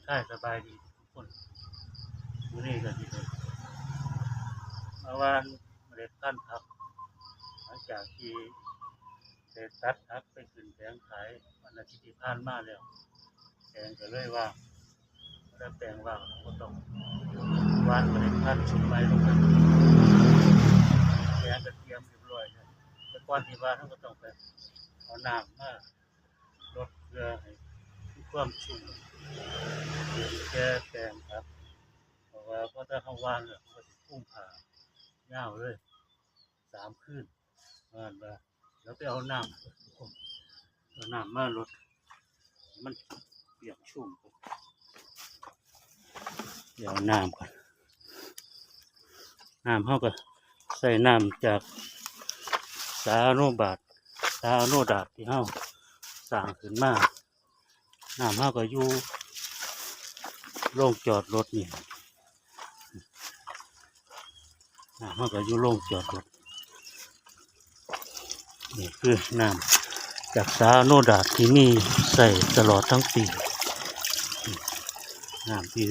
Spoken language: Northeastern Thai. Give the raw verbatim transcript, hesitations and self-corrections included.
ใช่ สบายดีทุกคน มื้อนี้ก็สิได้มาหว่านเมล็ดพันธุ์ผัก หลังจากที่ได้ตัดผักไปขึ้นแผงขายวันอาทิตย์ที่ผ่านมาแล้ว แผงก็เลยว่าง แล้วแผงว่างก็ต้องหว่านเมล็ดพันธุ์ชุดใหม่ลงไป แผงก็เตรียมเรียบร้อยแล้ว แต่ก่อนที่หว่านเราก็ต้องไปเอาน้ำมา ลดเพื่อให้มีความชุ่มเย็นแก่แปลงครับ เพราะว่าพอถ้าเฮาหว่านแล้ว มันก็สิคลุมผ้ายาวเลย สามคืน ว่าซั่นว่า เดี๋ยวไปเอาน้ำ เอาน้ำมาลด ให้มันเปียกชุ่มก่อน เดี๋ยวเอาน้ำก่อน น้ำเฮาก็ใส่น้ำจากสาอโนบาต สาอโนดาตที่เฮาสร้างขึ้นมา น้ำเฮาก็อยู่โรงจอดรถนี่ น้ำเฮาก็อยู่โรงจอดรถ นี่คือน้ำจากสาอโนดาตที่มีใส่ตลอดทั้งปี น้ำที่